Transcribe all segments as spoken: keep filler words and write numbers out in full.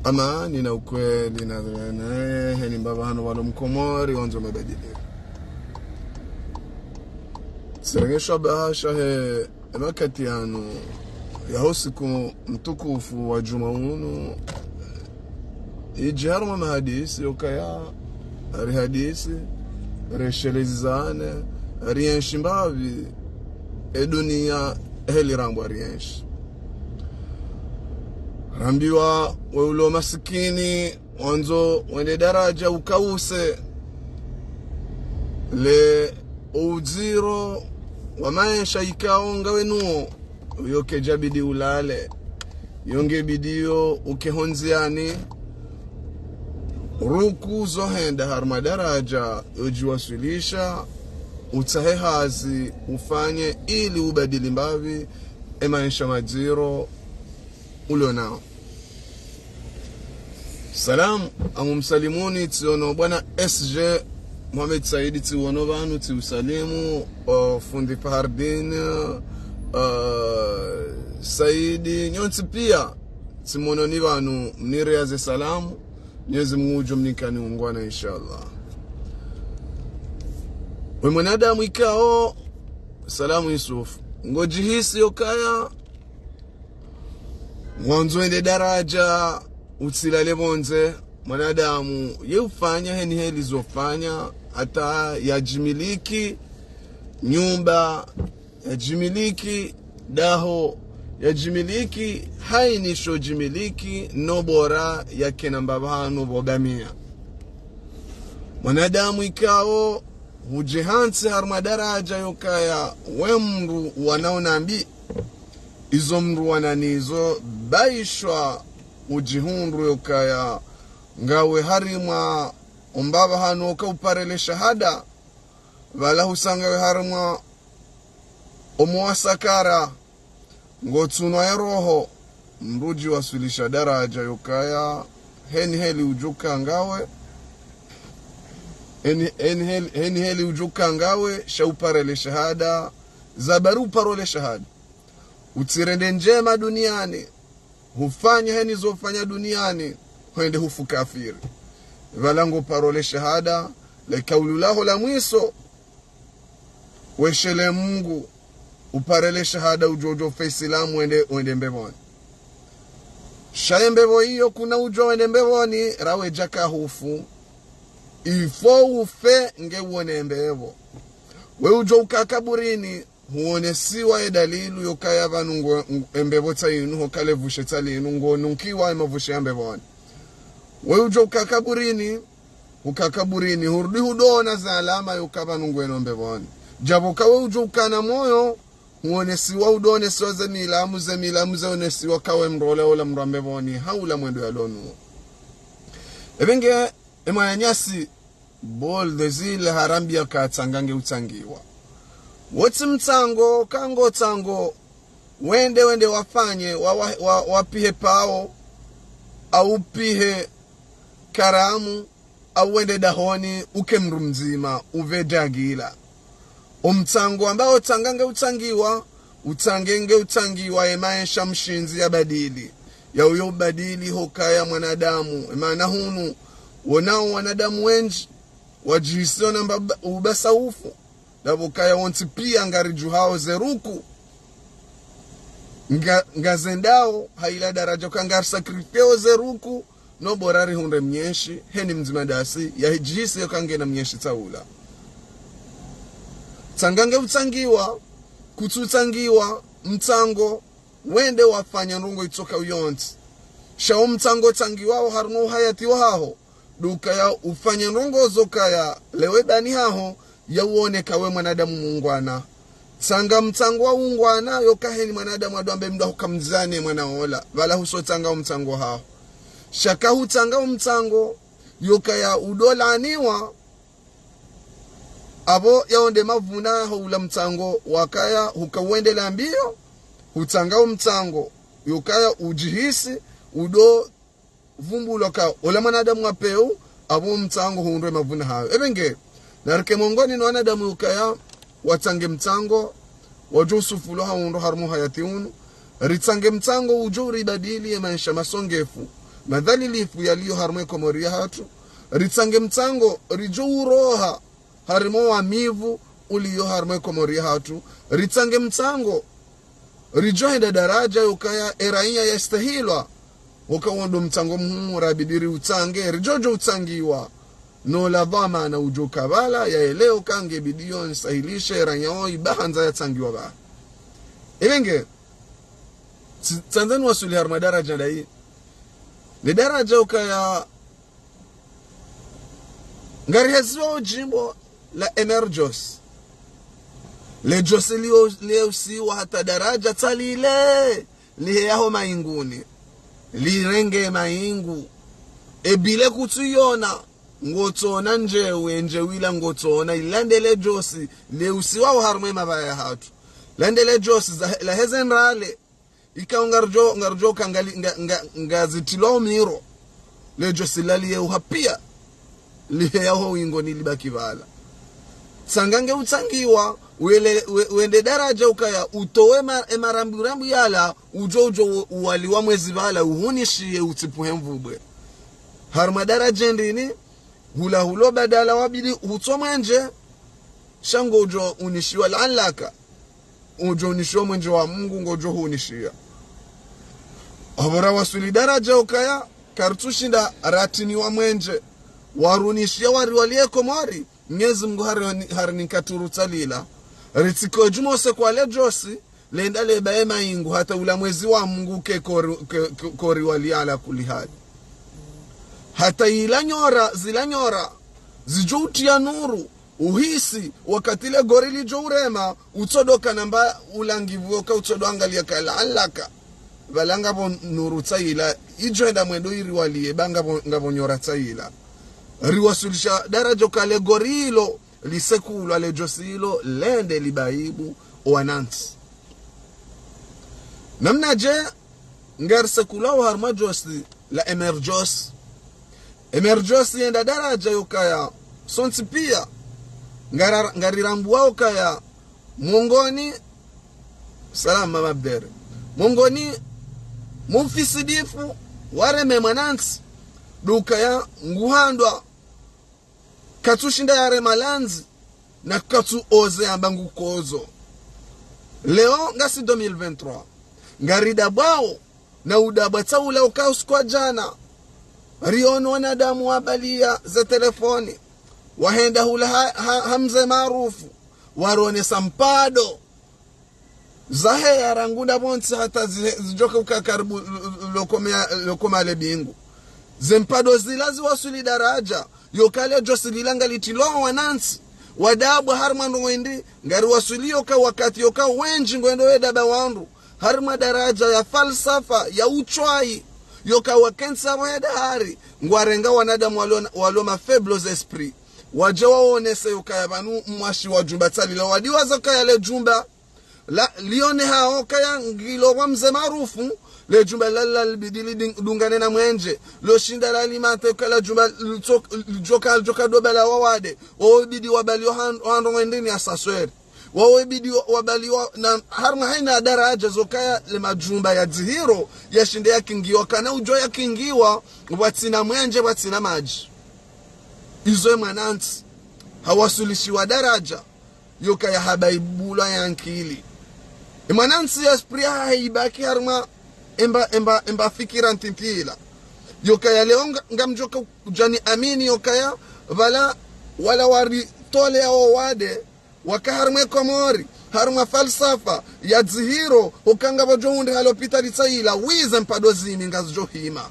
Amani na ukweli na, na, heni mbapvi hanu walo Mkomori wandzo mabadilio. Tsirenge shabaha shahe emakati yanu yaho usiku mtukufu wa djumwa unu, idji harumwa mahadisi yokaya, rihadisi, reshelezane, rienshi mbapvi edunia heli rambwa rienshi. Rambiwa we ulo masikini, wandzo wende daraja ukawuse le udziro wa maesha ikao ngawe nuwo, uyo kedjabidi ulale, yo ngebidiyo uke hondziani, ruku zo henda harumwa daraja yo djiwaswilisha, utsahe hazi ufanye ili ubadili mbapvi emaesha madziro ulo nao. Salam, ngamumsalimuni, tsiono bwana S J Mohamed Saidi, tsiono pvanu, tsiusalimu, o fundi Fahardin, o Saidi, nyontsi pia, tsimononi pvanu, mniriaze salamu, Mwenyezi Mungu udjo mnikani ungwana, inshallah. We mwanadamu ikao, salamu Yusuf, ngodjihisi yokaya, wandzo wende daraja, utsilale pvondze, mwanadamu, ye ufanya heni heli zofanya, hata yadjimiliki nyumba, yadjimiliki daho, yadjimiliki haini sho djimiliki, no bora yakena mbapvi hanu pvo bamia. Mwanadamu ikao, hudje hantsi harumwa daraja yokaya, we mndru wanaona mbi, izo mndru wananizo, baishwa udjihundru yokaya, ngawe harimwa ombapvi hanu oka uparele shahada, pvala husanga we harimwa omo wa sakara, ngotsunwa ye roho, mndru udjiwaswilisha daraja yokaya, heni heli udjuka ngawe, heni, heni heli, heni heli udjuka ngawe, sha uparele shahada, za bari uparole shahada. Utsirende ndjema duniani, hufanya heni zofanya duniani, hwende hufu kafiri. Pvala ngoparole shahada, le kaulu laho la mwiso, weshele Mungu, uparele shahada udjo, udjo fe Isilamu wende, wende mbepvoni. Sha ye mbepvo iyo kuna udjo wende mbepvoni, rawe djaka hufu. Ifo ufe nge uone mbepvo. We udjo uka kaburini, huonesiwa ye dalilu yokaya pvanu ngo, ngo, embepvo tsa inu, hoka le vushe tsa linu, ngo nunkiwa emavushe ya mbepvoni. We udjo uka kaburini, uka kaburini, hurudi hudoona za alama yoka pvanu ngweno mbepvoni. Djapvo ka we udjo ukana moyo, huonesiwa, udoonesiwa ze milamu, ze milamu ze onesiwa ka we mndru ola ola mndru wa mbepvoni, haula mwendo yalo nuwo. Epvenge, emwananyasi, Bol Dezile harambia ka tsanga nge utsangiwa. Wotsi mtsango, ka ngo tsango, wende, wende wafanye, wa, wa, wa, wapihe pao, au pihe karamu, au wende dahoni, uke mndru mdzima, uve dagila. Omtsango ambao tsanga nge utsangiwa, utsange nge utsangiwa, emaesha mshindzi yabadili. Ya uyo ubadili hokaya mwanadamu. Emana hunu, wonao wanadamu wendji, wadjihisiyo na mba-, ubasaufu. Dapvo kaya wontsi pia ngaridjuhao ze ruku. Nga, ngazendao, haila daraja ka ngarisakrifiyeo ze ruku, no bora rihundre mnyeshi, heni mdzima dasi, yadjihisi yoka ngena mnyeshi tsaula. Tsanga nge utsangiwa, kutsu tsangiwa, mtsango, wende wafanya ndrongo itsoka uyontsi. Sha omtsango tsangiwao harumwa uhayati wahaho, ndo ukaya ufanya ndrongo zokaya lewe dani haho, ya uone ka we mwanadamu mungwana. Tsanga mtsango wa ungwana, yoka heni mwanadamu adwambe mndru ahuka mdzane mwana ola, pvala huso tsanga omtsango haho. Sha ka hutsanga omtsango, yokaya udolaniwa, apvo yaonde mavuna ho ula mtsango wakaya huka uwende la mbio, hutsanga omtsango, yokaya udjihisi, udo vumbulwa ka ola mwanadamu wa peu, apvo mtsango hundre mavuna hayo. Epvenge, narike mongoni no wanadamu yokaya, watsange mtsango, wadjo usufulwa ha undro harumwa uhayati unu, ritsange mtsango udjo uribadili ye maesha masongefu, madhalilifu yaliyo harumwa ye Komori yahatru, ritsange mtsango ridjo uroha harumwa wo wamivu uliyo harumwa ye Komori yahatru, ritsange mtsango ridjo henda daraja yokaya eraiya yastahilwa, woka wo ndo mtsango muhimu rabidi riutsange, ridjo djo utsangiwa no la dhwamana udjo kabala yaelewe ka nge bidi yo nisahilishe eraiya wo iba handza yatsangiwa ba. Ilenge, tsi-, tsandza niwasuli harumwa daraja ndayi. Ne daraja ukaya ngariheziwa o djimbo la Emerjosi. Le josi liyo, liusiwa hata daraja tsa lile, liheya ho mainguni. Lirenge maingu. Ebile kutsuyona, ngotsoona ndjewu, endjewu ila ngotsoona, ilande le josi, liusiwa o harumwa ye mabaya yahatru. Lande le josi, za-, laheze ndrale. Ikao ngaridjo, ngaridjo ka ngali-, nga, nga, ngazitilwa o miro. Le josi laliye uha piya. Liheya ho wingoni libaki bala. Tsanga nge utsangiwa, wele-, we-, wende daraja ukaya, utowe ma-, e maramburambu yala, udjo, udjo u-, uwaliwa mwezi bala, uhunishiye utsipuhe mvubwe. Harumwa daraja ndini, hula hulo badala wabidi hutso mwenje, sha ngodjo unishiwa laalaka. Udjo unishiwa mwenje wa Mungu ngodjo hunishiya. Apvo rawasuli daraja ukaya, karitsushinda ratiniwa mwenje. Warunishiya wariwaliye Komori, Mnyezi Mungu hari-, harinika turu tsa lila. Ritsike djumwa ose kwa le josi, lenda lebaye maingu, hata ula mwezi wa Mungu ke kori-, ke, ke, koriwaliya ala kulli hali. Hata ila nyora, zila nyora, zidjo utiya nuru, uhisi, wakati le gori lidjo urema, utsodo kana mba ulangivu woka utsodo angaliya ka laalaka. Bala ngapvo nuru tsa ila, idjo henda mwendo iriwaliye, ba ngapvo, ngapvo nyora tsa ila. Riwasulisha daraja ka le gori ilo, lisekulwa le josi ilo, lende libaibu, o wanantsi. Namnadje, ngarisekulwa o harumwa josi la Emerjosi. Emerjosi yenda daraja yokaya, sontsi piya, ngara-, ngarirambuwa okaya, mongoni, salama mabdere. Mongoni, mufisidifu, wareme mwanantsi, dukaya, nguhandwa, katsushinda yarema landzi, na katsu oze amba ngukozo. Leo ngasi deux mille vingt-trois. Ngaridabwao, na udabwa tsaula uka usiku wa djana. Riono wanadamu wabaliya ze telefoni. Wahenda hula ha, ha, ha mze Maarufu. Waronesa mpado. Zaheya rangu ndapvo ntsi hata zi-, zidjoka uka karibu l-, l-, lokome ya, lokoma le bingu. Ze mpado zila ziwasuli daraja, yoka le josi lila ngalitilwa wanantsi, wadabwa harumwa ndrongoo indri, ngariwasuli yoka wakati yoka wendji ngwendo wedaba wandru, harumwa daraja ya falsafa, ya utswayi, yoka wakentsi apvo heda hari, ngwarenga wanadamu walo, walo ma faibles esprits. Wadje waonese yoka ya pvanu mwashi wa jumba tsalila, wadiwaza okaya le jumba, la, lione hao kaya ngilo wa mze Maarufu, le jumba lala libidi liding-, dungane na mwenje, lo shinda la limate kala jumba, lidjo-, lidjoka, lidjoka dobala wawade, wawebidi wabaliwa han-, handrongoo indri ni ascenseur. Wawebidi wa-, wabaliwa na harumwa haina daraja zokaya le majumba ya dzihiro, ya shinde ya kingiwa, kana udjo ya kingiwa, pvwatsina mwenje, pvwatsina madji. Izo e mwanantsi, hawasulishiwa daraja, yoka ya habaibulwa ya nkili. E mwanantsi ya esprit yahahe ibaki harumwa emba, emba, emba fikira ntiti ila. Yoka ya leo nga-, ngamdjoka udjani amini yoka ya, pvala, wala waritole ya wawade, waka harumwa e Komori, harumwa falsafa, ya dzihiro, okanga pvodjo hundri ha lopitali tsaila, wize mpado zini ngazidjo hima.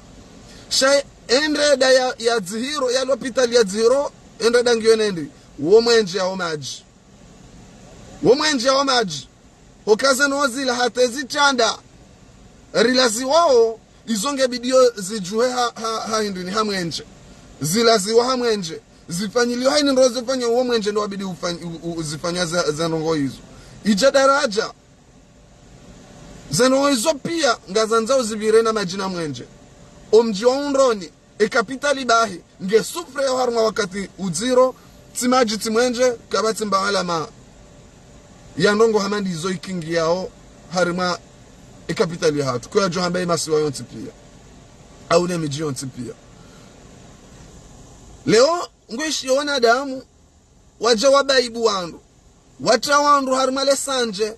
Sha e ndrada ya, ya dzihiro, ya lopitali ya dzihiro, e ndrada ngiyo nendri, wo mwenje ya wo madji. Wo mwenje ya wo madji. Hoka ze ndrongoo zila hata ezi tsanda. Rilaziwao, izo nge bidiyo zidjuhe ha, ha, ha hindri ni ha mwenje. Zilaziwa ha mwenje. Zifanyiliwa ha ini ndrongoo zifanya wo mwenje ndo wabidi ufany-, u, u, zifanya za, za ndrongoo izo. Idja daraja. Ze ndrongoo izo piya ngazandzao zipvire na madji na mwenje. O mdji wa Undroni, e kapitali bahi, nge souffre yo harumwa wakati udziro, tsi madji tsi mwenje, kapvatsi mba alama ya ndrongoo hama ndizo ikingiyao harumwa e kapitali yahatru. Ko yadjo hamba e masiwa yontsi piya. au ne midji yontsi pia. Leo, ngwishiyo wanadamu, wadja wabaibu wandru. Watra wandru harumwa le sandje,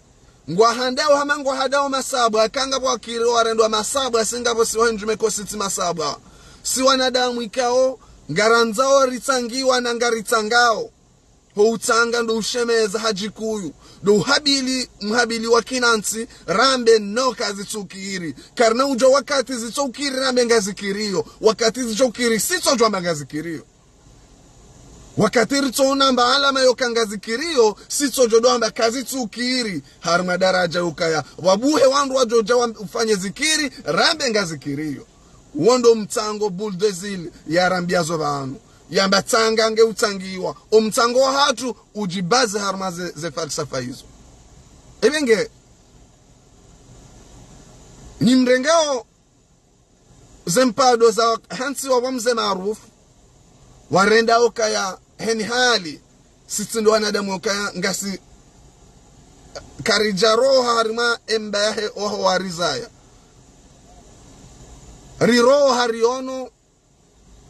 ngwahandao hama ngwahadao masabwa, eka ngapvo wakiri warendwa masabwa, si ngapvo si wendjume ko sitsi masabwa. Si wanadamu ikao, ngarandzao ritsangiwa na ngaritsangao. Ho utsanga ndo ushemeza hadjikuyu, ndo uhabili, mhabili wa kinantsi, rambe no kazitsukiri. Karina udjo wakati zitsukiri rambe ngazikiriyo, wakati zitsukiri sitsodjwamba ngazikiriyo. Wakati ritsoona mba alama yoka ngazikiriyo, sitsodjo dwamba kazitsukiri. Harumwa daraja yukaya, wabuhe wandru wadjodja wa-, ufanye zikiri, rambe ngazikiriyo. Wo ndo mtsango boule de zile yarambiazo pvanu. Yamba tsanga nge utsangiwa. O mtsango wahatru udjibaze harumwa ze, ze falsafa izo. Ebe nge, nimrengeo ze mpado za hantsi wa mze Maarufu, warenda okaya heni hali, sitsi ndo wanadamu okaya ngasi karidja roha harumwa emba yahe oho warizaya. Riroha riono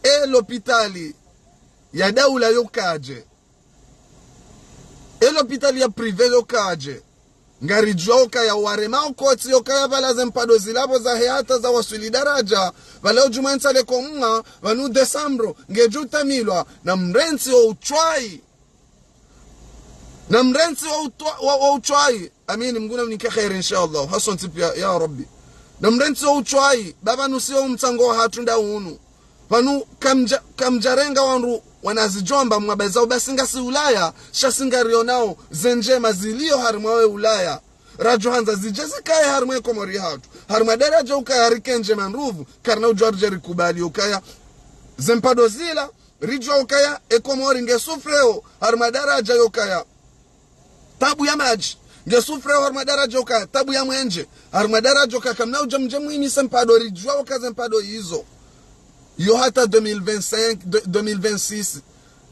e lopitali ya daula yokadje. E lopitali ya privé yokadje. Ngaridjuwa okaya warema okotsi yokaya pvala ze mpado zila pvo zahe hata zawaswili daraja, pvala udjumwa ntsa leko mwa, pvanu desambro, ngedjo utamilwa, na mrentsi wa utswayi. Na mrentsi wa utwa-, wa, wa utswayi. Amini, Mngu namnike kheri, inshallah. Hasontsi pia, ya Rabbi. Na mrentsi wa utswayi, baba nusiyo mtsango wahatru nda unu. Pvanu kamdja-, kamdjarenga wandru wanazidjomba mwabazao basi ngasi Ulaya, sha si ngarionao ze ndjema zilio harumwa we Ulaya. Radjo handza zidje zikaye harumwa e Komori hatru. Harumwa daraja ukaya rike ndjema ndruvu, karina udjuwa ridje rikubali ukaya ze mpado zila, ridjuwa ukaya e Komori nge souffreo harumwa daraja yokaya tabu ya madji, nge souffreo harumwa daraja yokaya tabu ya mwenje, harumwa daraja yokaya kamna udja mdje mwimise mpado ridjuwa uka ze mpado izo. Yo hata deux mille vingt-cinq, de-, deux mille vingt-six,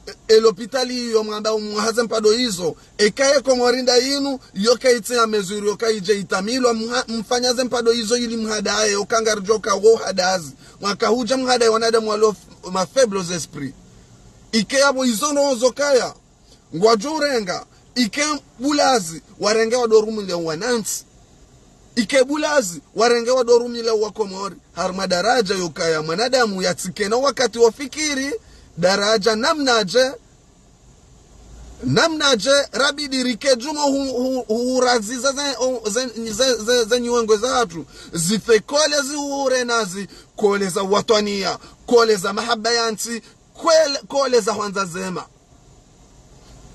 e, e lopitali iyo mwamba umwaha ze mpado izo, eka e Komori nda inu, yoka itsi ya mesure, yoka idje itamilwa, mha-, mfanya ze mpado izo ili mhadaye, yoka ngaridjo ka wo hadazi. Mwaka hudja mhadaye wanadamu walo f-, ma faibles esprits. Ike yapvo izo no zokaya ngwadjo urenga, ike bulazi, warenge wadorumile wanantsi. Ike bulazi, warenge wadorumile wa Komori. Harumwa daraja yokaya mwanadamu yatsikena wakati wa fikiri, daraja namnadje, namnadje, rabidi rike djumo hu-, hu-, huraziza ze, o, ze, ze, ze, ze nyuwengo zahatru. Zife kole zihure nazi, kole za watwaniya, kole za mahaba ya ntsi, kwele, kole za hwandza zema.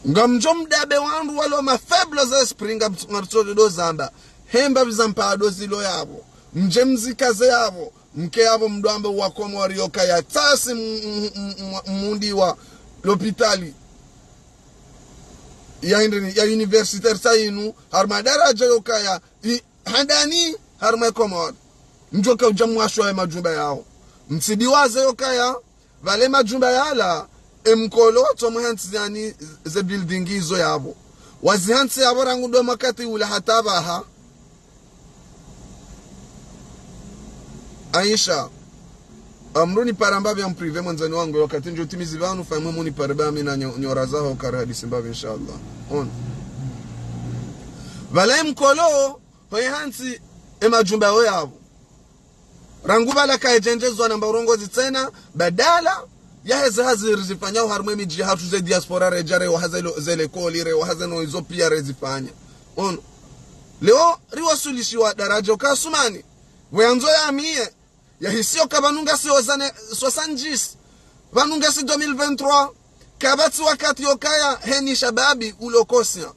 Ngamdjo mdabe wandru walo ma faibles esprits nga mt-, ngarutsodo do zamba. Hemba pviza mpado zilo yapvo. Mdje mzikaze yapvo. Mke yapvo mdwambe wa Komori yokaya tsasi m-, m-, m-, m-, mundi wa lopitali ya hindrini, ya universitaire sa inu, harumwa daraja yokaya, i, handani, harumwa e Komori. Mdjo ka udja mwashwa ya majumba yao. Mtsidiwaze yokaya, pvale majumba yala, e mkolo watso mhantsi yani ze building izo yapvo. Wazihantsi yapvo rangu ndo mwakati ula hata pvaha. Aisha, amruni para mbapvi en privé mwandzani wangu, wakati ndjo timizi pvanu, famwe muni pare ba mi na nyo-, nyora zaho kare hadisi mbapvi, inshallah. On. Pvale mkolo, hoye hantsi, e majumba yo yapvo. Rangu pvala kayedjendjezwa namba urongozi tsena, badala ya heze hazi rizifanyao harumwa e midji hatru ze diaspora redja rewaha ze lo-, ze lekoli rewaha ze no izo pia rezifanya. Ono. Leo riwasulishiwa daraja uka Asumani. Pvo yandzo yamiye, yahisiyo ka pvanu ngasi ozane soixante-dix. Pvanu ngasi deux mille vingt-trois. Kapvatsi wakati yokaya heni shababi ulo conscient.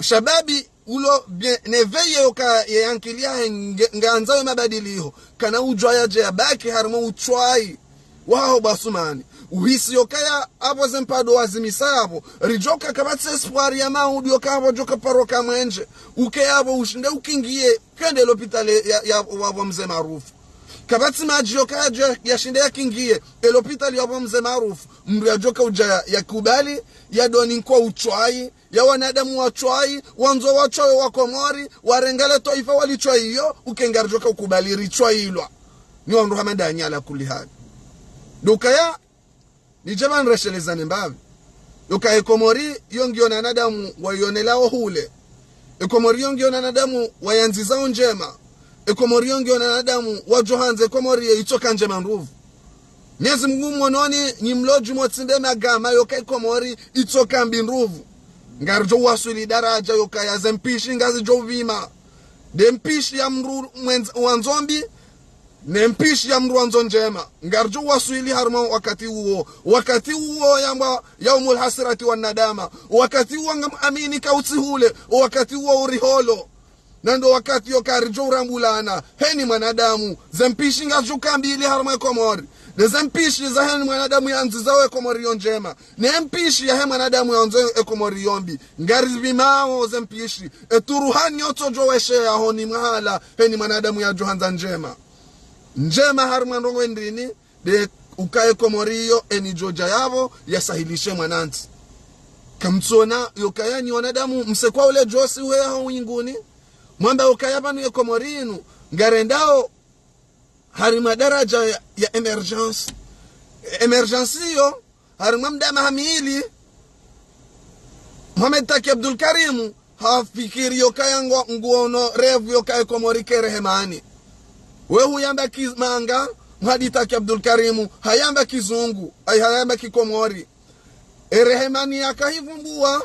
Shababi ulo bien éveillé yoka ye ankili yahe nge-, ngandzao ye mabadiliho. Kana udjuwa yadje yabaki harumwa utswayi waho bwa Asumani. Uhisi yokaya apvo ze mpado wazimisa yapvo. Ridjoka kapvatsi espoir ya maudi yoka apvo djoka paro ka mwenje. Uke yapvo ushinde ukingiye kwende lopitali ya, ya, wa, wa mze Maarufu. Kapvatsi madji yokaya djo yashinde yakingiye e lopitali ya wa mze Maarufu. Mndru yadjoka udja ya, yakubali, yadoni nkwa utswayi, ya wanadamu watswayi, wandzo watswayi wa Komori, warenge le twaifa walitswayi yo, uke ngaridjoka ukubali ritswayilwa. ni wandru hama ndanyi ala kulli hali. Ndo ukaya, nidje pvanu reshelezane mbapvi. Yoka e Komori yo ngiyo na wanadamu wayonelao hule. E Komori yo ngiyo na wanadamu wayandzizao ndjema. E Komori yo ngiyo na wanadamu wadjo handza e Komori ye itsoka ndjema ndrupvu. Mwenyezi Mungu mwononi, nyi mlodju motsimbe magama yoka e Komori itsoka mbi ndrupvu. Ngaridjo waswili daraja yokaya ze mpishi ngazidjo pvima. Nde mpishi ya mdru mwendz-, wandzo mbi, ne mpishi ya mdru wandzo ndjema. Ngaridjo waswili harumwa wakati uwo. Wakati uwo yambwa yaumul hasrati wan nadama. Wakati uwo ngamwamini ka utsi hule. Wakati uwo uri holo. Na ndo wakati yoka ridjo urambulana. Heni mwanadamu. Ze mpishi ngazidjo ka mbili harumwa e Komori. Ne ze mpishi za heni mwanadamu yandzizao e Komori yo ndjema. Ne mpishi ya he mwanadamu yandzo e Komori yo mbi. Ngarizipvimao ze mpishi. E turuhani yotsodjo wesheya honi mahala heni mwanadamu yadjo handza ndjema. Ndjema harumwa ndrongoo ndrini, nde ukaya e Komori yo eni djodja yapvo yasahilishe mwanantsi. Kamtsona yokaya nyi wanadamu msekwa ule djosi uheya ho winguni. Mwamba ukaya pvanu e Komori inu ngarendao harumwa daraja ya, ya émergence. Émergence iyo, harumwa mda maha mili, Mohamed Taki Abdul Karim hafikiri yokaya ngwa-, nguono rêve yokaya e Komori ke rehemani. We huyamba kimanga, Mohamed Taki Abdul Karim hayamba kizungu, ay hayamba kikomori. E rehemani yaka hivumbua,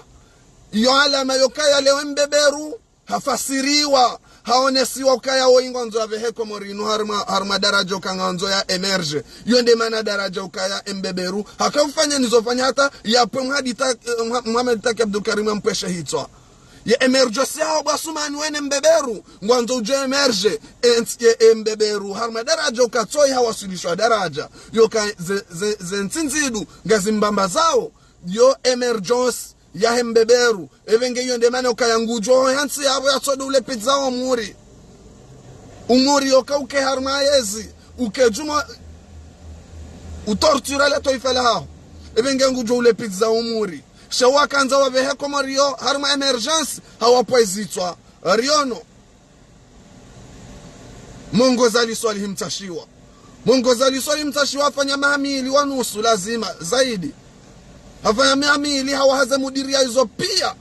iyo alama yokaya leo mbeberu, hafasiriwa, haonesiwa ukaya woyi ngwandzo yapvehe Komori inu harumwa, harumwa daraja uka ngwandzo ya émerge. Yo nde mana daraja ukaya mbeberu haka ufanya nizo fanya hata yapve Mohamed Ta-, eh, Moha-, Mohamed Taki Abdul Karim ampveshe hitswa. Ye émergence yaho bwa Sumani wene mbeberu, ngwandzo udjo émerge, entsi ye mbeberu harumwa daraja uka tsoyi hawaswilishwa daraja. Yoka ze, ze, ze ntsi ndzidu ngazimbambazao, yo émergence yahe mbeberu. Epvenge iyo nde mana ukaya ngudjo hantsi yapvo yatsodo ulepvizao umuri. Umuri yoka uke harumwa yezi, uke djumwa utortura le twaifa lahaho. Epvenge ngudjo ulepvizao umuri. Sha wakandza wapvehe Komori yo harumwa émergence, hawapvwa izitswa. Riono. Mwongozi Ali Swalihi Mtsashiwa. Mwongozi Ali Swalihi Mtsashiwa hafanya maha mili wa nusu lazima, zaidi. Hafanya maha mili hawaha ze mudiriya izo pia.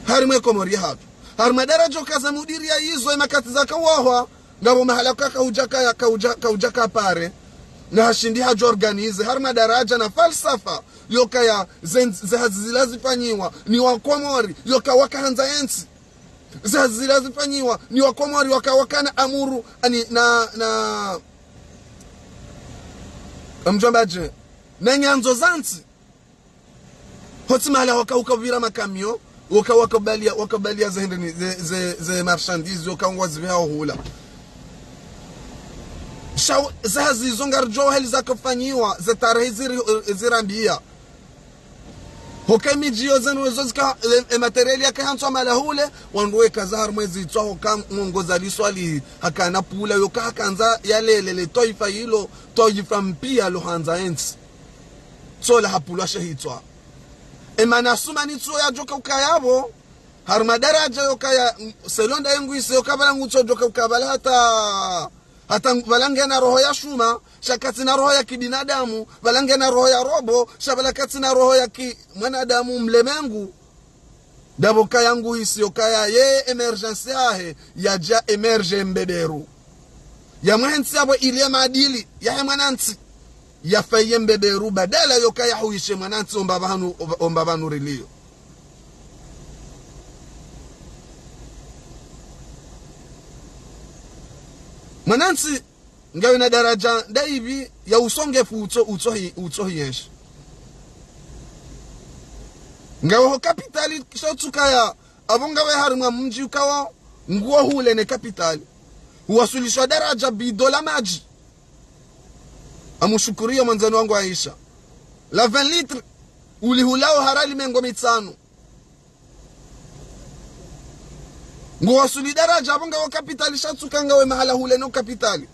Harumwa e Komori hatru. Harumwa daraja uka ze mudiriya izo e makati zaka wahwa, ngapvo mahala ka kaudja ka, kaudja, kaudja ka pare. Na hashindi hadjo organize. Harumwa daraja na falsafa. Yokaya ze, ze hazi zila zifanyiwa ni wa Komori, yoka waka handza entsi. Ze hazi zila zifanyiwa ni wa Komori waka, wakana amuru, ani, na, na, amdjwamba dje, na nyandzo za ntsi. Hotsi mahala waka ukapvira makamio, waka, wakabalia, wakabalia ze hende ni, ze, ze, ze marchandises, waka ngwazipvehao hula. Sha, ze hazi izo ngaridjo hali zakafanyiwa, ze tarehi ziri, zirambia. Hoka emidji yo zenu ezo zika, e, e matériel yaka hantswa mahala hule, wandru weka za harumwa ezitswa hoka mwongozi Ali Swalihi, hakana pula yoka hakandza yalelele twaifa ilo, twaifa mpia lo handza entsi. Tsola hapvulwa she hitswa. Emana Sumani tso yadjoka ukaya pvo, harumwa daraja yokaya, selon nda yenguise yoka pvala ngutsodjoka ukaya pvala hata, hata pvala ngena roho ya shuma, sha katsina roho ya kibinadamu, pvala ngena roho ya robo, sha pvala katsina roho ya ki mwanadamu mlemengu. Ndapvo kaya nguisi yokaya ye émergence yahe, yadja émerge mbeberu. Yamwahe ntsi yapvo ili ye maadili yahe mwanantsi. Yafa ye mbeberu badala yokaya huishe mwanantsi omba pvanu, omba pvanu rilio. Mwanantsi, ngawe na daraja ndaipvi ya usongefu utso, utso hi, utso hienshi. Ngawe ho kapitali sha utsukaya, apvo ngawe harumwa mdji ukawo nguwo hule ne kapitali. Uwasulishwa daraja bido la madji. Amushukuriyo mwandzani wangu Aisha. La vingt litres, ulihulao ha riali mengo mitsanu. Nguwasuli daraja apvo ngawo kapitali sha utsuka ngawe mahala hule no kapitali.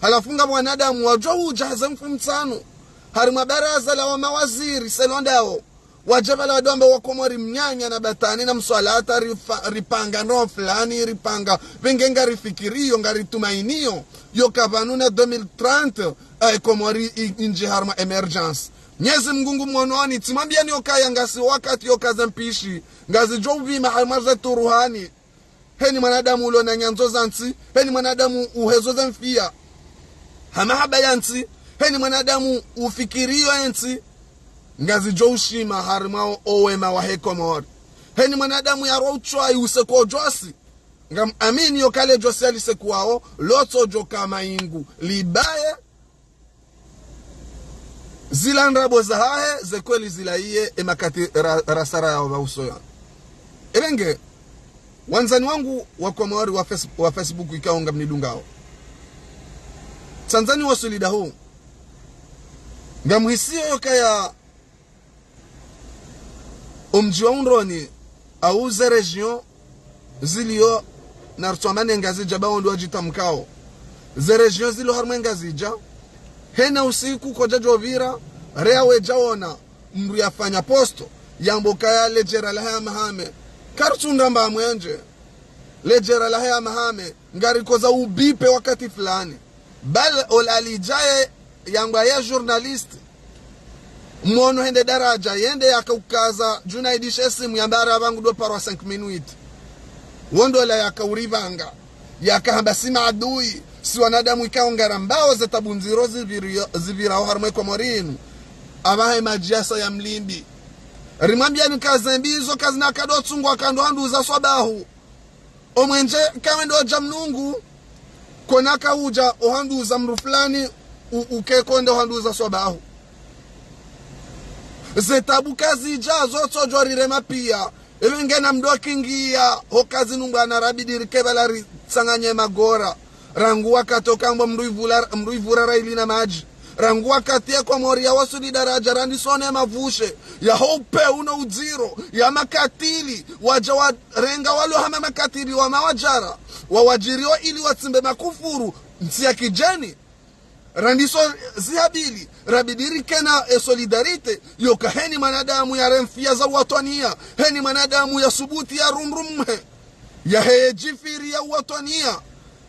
Halafu nga mwanadamu wadjo udja haze mfumo mitsanu. Harimwa baraza la wamawaziri selon ndawo. Wadja pvala wadjo wamba wa Komori mnyanya na batani na mswalata, rifa-, ripanga ndrongoo fulani, ripanga pvenge ngarifikiriyo, ngaritumainiyo, yoka pvanu na deux mille trente, eh, Komori i-, indji harumwa émergence. Mnyezi Mngu ngu mwononi, tsimwambiyani yokaya ngasi wakati yoka ze mpishi ngazidjo upvima harumwa ze turuhani. Heni mwanadamu ulo na nyandzo za ntsi, heni mwanadamu uhezo za mfiya ha mahaba ya ntsi, heni mwanadamu ufikiriyo ye ntsi, ngazidjo ushima harumwa o wema wahe Komori. Heni mwanadamu yarwa utswayi usiku djosi, ngam amini yoka le djosi yalisikuwao, lotsodjo ka maingu libaye zila ndrabo zahahe, ze kweli zila iye, e makati ra-, rasara yao pvauso ya. Ebenge, wandzani wangu wa Komori wa Face-, wa Facebook ikao ngamnidungao. Tsandzani wa sulida hu. Ngamhisiyo yokaya omdji wa Undroni, au ze région zilio na rutwamane Ngazidja ba wondo wadjitamkao. Ze région zilio harumwa Ngazidja, hena usiku kodja djopvira, rea wedja wona mndru yafanya posto, yambo kaya ledjera lahe ya Mahame. Kartsundra mba mwendje. Ledjera lahe ya Mahame, ngarikoza ubipe wakati fulani. Bal ola lidjaye yangwa ye journaliste. Mwono hende daradja, yende yakaukaza, Junaidi she simu yamba ara pvangu ndo parwa cinq minutes. Wondo la yakauripvanga. Yakahamba si maadui, si wanadamu ikao ngarambao ze tabu ndziro zipvirio-, zipvirao harumwa e Komori inu. Apvahe madji yasa ya mlimbi. Rimwambiyani ka ze mbi izo kazina kado tsungwa kando handuza swabahu. Omwendje kawe ndo dja mnungu, kona kaudja ohanduza mndru fulani, u-, uke konde ohanduza swabahu. Ze tabu kazidja zotsodjo rirema piya, ewe ngena mndru akingiya, hoka zinungwa na rabidi rike pvala ritsanganye magora. Rangu wakati okambwa mndru ivula, mndru ivura raili na madji. Rangu wakati ye Komori ya wasuli daradja randisone mavushe, ya houpe uno udziro, ya makatili, wadja wa renga walo hama makatili wa mawadjara, wa wadjiriwa ili watsimbe makufuru, ntsi ya kidjeni. Randiso zihabili, rabidi rikena e solidarité, yoka heni mwanadamu ya remfiya za watwaniya, heni mwanadamu ya subuti ya rumrumhe, ya heye djifiri ya watwaniya,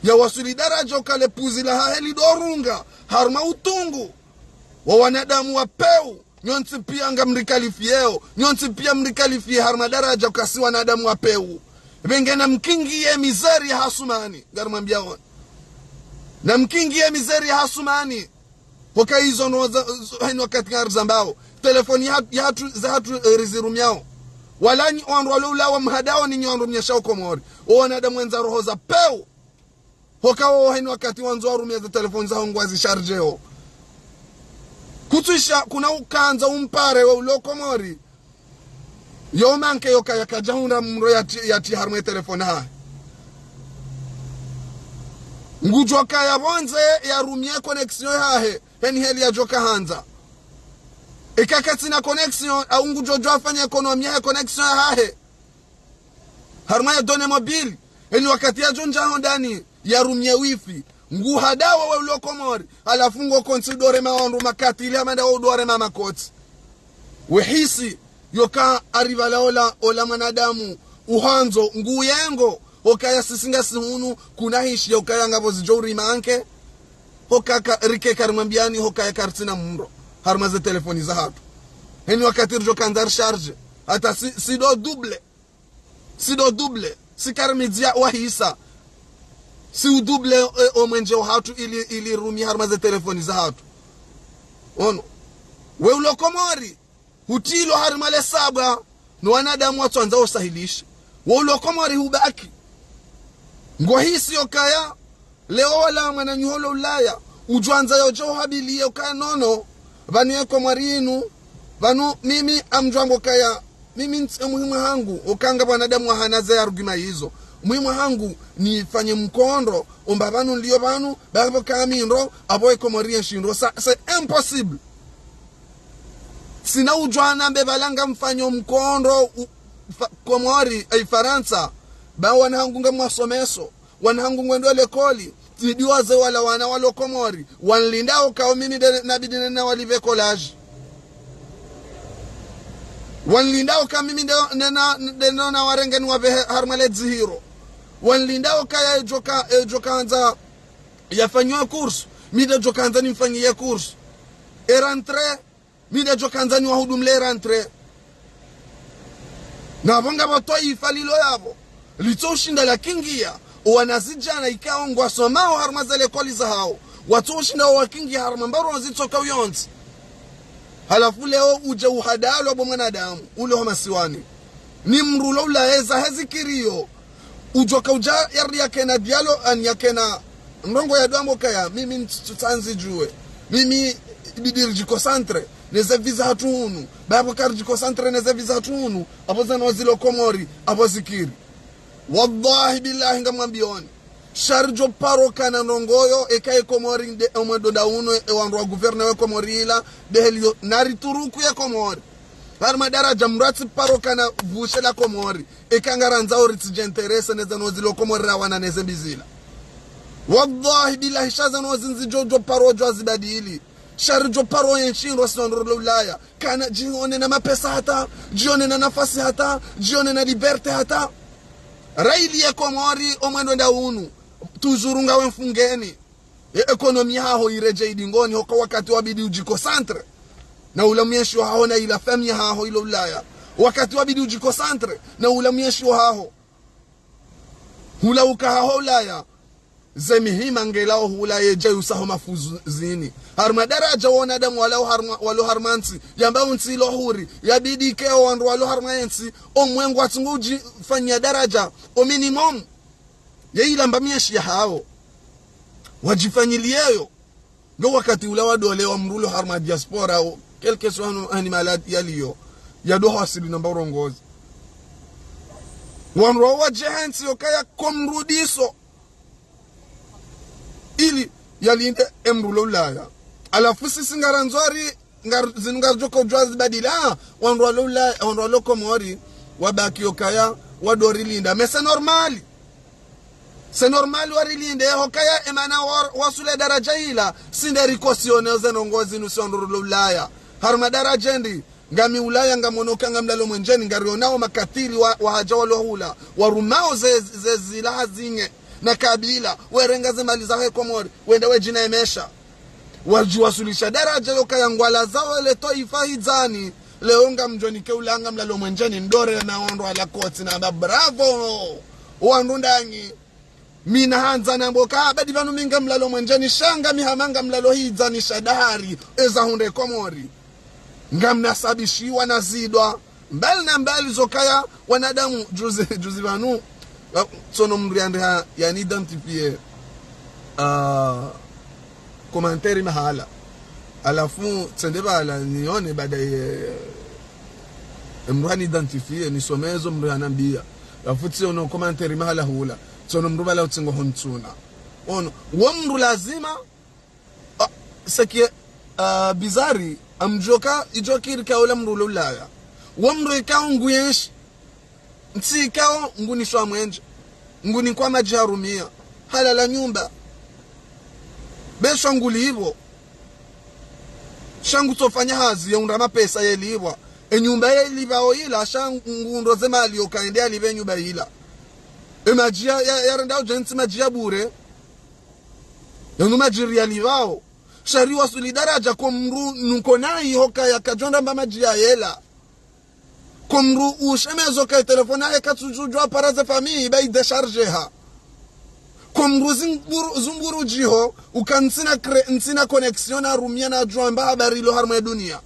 ya wasuli daradja oka le puzi lahahe lidorunga, harumwa utungu, wa wanadamu wa pewu, nyontsi piya ngamrikalifiyeo, nyontsi piya mrikalifiye harumwa daradja ukasi wanadamu wa pewu. Pvenge namkingiye mizeri ya hasumani, ngarimwambiyao. Namkingiye mizeri ya hasumani. Hoka izo no za, zo, heni wakati ngarizambao. Telefoni ya, ya hatru, za hatru, eh, rizirumiyao. Wala nyi wandru walo ulawa mhadao ni nyi wandru mnyesha o Komori. O wanadamu wendza roho za pewu. Hoka wo heni wakati wandzo warumia ze telefoni zaho ngwazisharjeo. Kutwisha kuna ukandza umpare we ulo Komori. Yo manke yoka yakadja hundra mndru yati, yati harumwa e telefoni hahe. Ngudjoka ya pvondze yarumie connexion yahahe. Heni heli yadjoka handza. Eka katsina connexion, au ngudjo djofanya économie yahe connexion yahahe. Harumwa ya données mobiles, heni wakati yadjo ndja hondani, yarumie wifi. Nguhadao we ulo Komori, halafu ngo considérer ma wandru makatili hama nda wo udorema makoti. Wehisi, yoka aripvala ola, ola mwanadamu, uhandzo, nguyengo, okaya sisi ngasi hunu, kuna hishi, yokaya ngapvo zidjo urimanke, hoka ka, rike karimwambiyani, hokaya karitsina mndru, harumwa ze telefoni za hatru. Heni wakati ridjo kandza richarge, hata si, si ndo double. Si ndo double, si karimidzia wahisa. Si udouble, eh, omwendje wa hatru ili, ili rumie harumwa ze telefoni za hatru. Ono. We ulo Komori, hutrilwa harumwa le sabwa, no wanadamu watswandza osahilishe. We ulo Komori hubaki. Ngohisi yokaya, leo wala mwananyaho lo Ulaya, udjwandza yodjo uhabiliye ukaya nono, pvanu ye Komori inu, pvanu mimi amdjwambo kaya, mimi ntsi muhimu hangu, okanga wanadamu wahana ze arguments izo. Muhimu hangu, nifanye mkondro, omba pvanu nilio pvanu, bapvo kami ndo, apvo e Komori yenshi ndo, ça, c'est impossible. Tsina udjwa nambe pvala ngamfanyo mkondro, u-, fa-, Komori, eh, Farantsa, ba wana hangu ngamwasomeso. Wana hangu ngwendo lekoli, tsi diwaze wala wana walo Komori, wanlindao kao mimi nde nabidi nena walipve collage. Wanlindao ka mimi nde, nde na, nde no na warenge niwapvehe harumwa le dzihiro. Wanlindao ka ya edjo ka, edjo kandza yafanyiwe kursu, mi nde djo kandza nimfanyiye kursu. E rentrée, mi nde djo kandza niwahudumle e rentrée. Na pvo ngapvo twaifa lilo yapvo, litso ushinda lakingiya, owanazidjana ikao ngwasomao harumwa ze likoli zahao, watso ushinda wakingiya harumwa mbarwa zitsoka uyontsi. Halafu leo udje uhadalwa bo mwanadamu, ule ho masiwani. Ni mdru lo ulaeza hezikiriyo. Udjoka udja yari yakena dialo, ani yakena ndrongo ya dwambo kaya, mimi ntsu-, ntsandzidjuwe. Mimi ibidi ridjiconcentre neze viza hatru hunu. Bapvo karidjiconcentre neze viza hatru hunu, apvo zanu wazilo Komori, apvo zikiri. Wallahi billahi ngamwambiyoni. Sha ridjo paro kana ndrongo yo, eka ye Komori nde, omwendo nda unu, e wandru wa gouverneur we Komori ila, nde heli yo, na rituruku ye Komori. Harumwa daraja mdru atsi paro kana pvushe la Komori, eka ngarandzao ritsidje intéressé neze nozi lo Komori rawana neze mbi zila. Wallahi billahi sha ze nozi nzi djo, djo paro djo azibadili. Sha ridjo paro ye ntsi ndro si wandru lo Ulaya. Kana djione na mapesa hata, djione na nafasi hata, djione na liberté hata. Raili ye Komori omwendo nda unu, toujours ngawe mfungeni. Ye économie haho iredjei idingoni, hoka wakati wabidi udjiconcentre na ula mwenshi wahaho na ila famille haho ilo Ulaya. Wakati wabidi udjiconcentre na ula mwenshi wahaho. Hula uka haho Ulaya. Ze mihima ngelao hula yedja yusaho mafuzu zini. Harumwa daraja wanadamu walao harumwa, walo harumwa ntsi, yamba untsi ilo huri, yabidi ke o wandru walo harumwa yentsi, omwengu watsungu udjifanya daraja, o minimum. Ye ilamba mwenshi yahao. Wadjifanyiliyeyo. Ndo wakati ula wa dole wa mdru lo harumwa diaspora, o, quel que soit hanu, hani mahala yaliyo, ya doha wasili namba urongozi. Wandru wa wadje hentsi yokaya ko mdru diso. Ili yalinde e mdru lo Ulaya. Halafu sisi ngarandzo ari, ngar-, zinu ngaridjo ka udjo azibadili, ah, wandru walo Ulaya, wandru walo Komori, wabaki yokaya, wado rilinda. Mais c'est normal. C'est normal warilinde, hokaya emana wa-, wasule daraja ila, si nde ricautionné ze ndrongo zinu si wandru lo Ulaya. Harumwa daraja ndi, ngami Ulaya ngamono ka ngamlalo mwenjeni, ngarionao makatili wa, wahadja walo hula, warumao ze, ze zilaha zinye, na kabila, werenga ze mali zahe Komori, wende wedjina emesha. Wadjiwasulisha daraja yokaya ngwalazao le twaifa hidzani. Leo ngamdjoni ke ula ngamlalo mwenjeni ndore na wandru wala kotsi na amba bravo. Wandru ndanyi. Mi nahandza nambo ka badi pvanu mi ngamlalo mwenjeni sha ngami hama ngamlalo hidzani sha dahari eza hundre Komori. Ngamnasabishiwa na zidwa. Mbali na mbali zokaya wanadamu juzi, juzi pvanu. Wa-, tsono mdru yandriha, yani identifié, ah, commentaire mahala. Halafu tsende pvala nione baadaye, eh, mdru hani identifié, nisome ezo mdru hanambia. Halafu tsiono commentaire mahala hula. Tsono mdru pvala utsingo hontsuna. Ono, wo mdru lazima, ah, ce qui est, ah, bizarre, amdjoka, idjokiri ka ula mdru lo Ulaya. Wo mdru ikao nguyenshi. Ntsi ikao nguniswa mwenje. Ngunikwa madji harumia. Halala nyumba. Be sha ngulipvo. Sha ngutsofanya hazi ya undra mapesa yelipvwa. E nyumba yelipvwao ila, sha ngundo ze mali yoka ende yalipve nyumba ila. E madji ya, ya, yarenda udje ntsi madji ya bure. Yanu madji riyalipvao. Sha riwasuli daraja ko mdru nuko nayi hokaya kadjonda mba madji ya yela. Ko mdru ushemezo ka telefone yahe katsudjudjwa para ze famille ba idéchargé ha. Ko mdru zinguru, zunguru djiho, uka ntsina cré-, ntsina connexion na rumia na djwamba habari ilo harumwa dunia.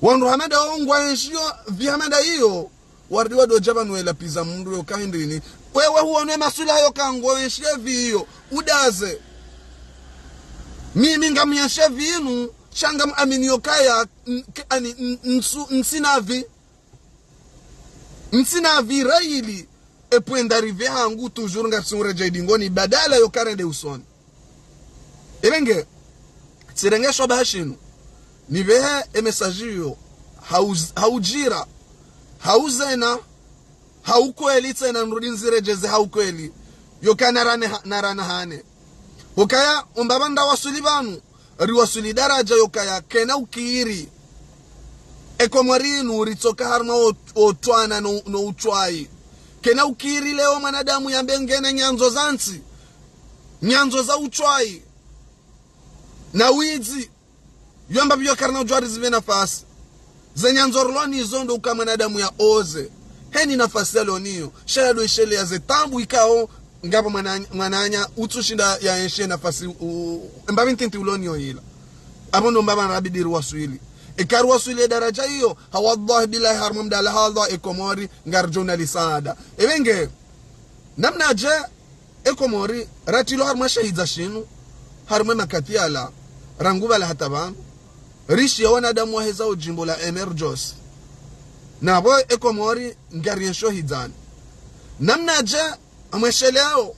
Wandru hama nda wo ngwaenshio, vi hama nda iyo, wardi wadodja pvanu wela piza mdru yoka hindrini. Wewe huone maswila yoka ngwaenshie vi iyo, udaze. Mimi ngamyenshie vi inu, sha ngamamini yokaya, n-, k-, ani, n-, ntsu-, ntsina vi. Ntsina vi rayili, epvwenda rive hangu toujours ngatsunguredja idingoni, badala yoka rende usoni. Ebe nge, tsirenge shwabaha shinu, nivehe e message iyo, hauz-, haudjira, hauzena, haukweli tsena nrudi nziredjeze haukweli, yoka narane ha-, narana hane. Hukaya, umbaba nda wasuli pvanu, riwasuli daraja yokaya kena ukiri. Ekomori inu ritsoka harumwa o-, otwana no, no utswayi. Kena ukiri leo mwanadamu yambe ngena nyandzo za ntsi, nyandzo za utswayi, na widzi. Yo amba pvo karina udjuwa rizipve nafasi. Ze nyandzo rilo nazo ndo uka mwanadamu ya oze. Heni nafasi yalo nayo. Sha yado isheleya ze taabu ikao ngapvo mwana-, mwananya utsushinda ya enshi nafasi u-, u-, mbapvi ntiti ulo nayo ila. Apvo ndo mbapvi ngaribidi riwaswili. Eka riwaswili daraja iyo, ha wallahi billahi harumwa mdala ha Allah ekomori ngaridjo ona lisaada. Ebe nge, namnadje ekomori, ratilo harumwa shahidza shinu, harumwa makati yala, rangu pvala hata pvanu, rishiya wanadamu waheza ujimbo la emergence. Na pvo ekomori, ngariensho hidzani. Namnadje, amwesheleo,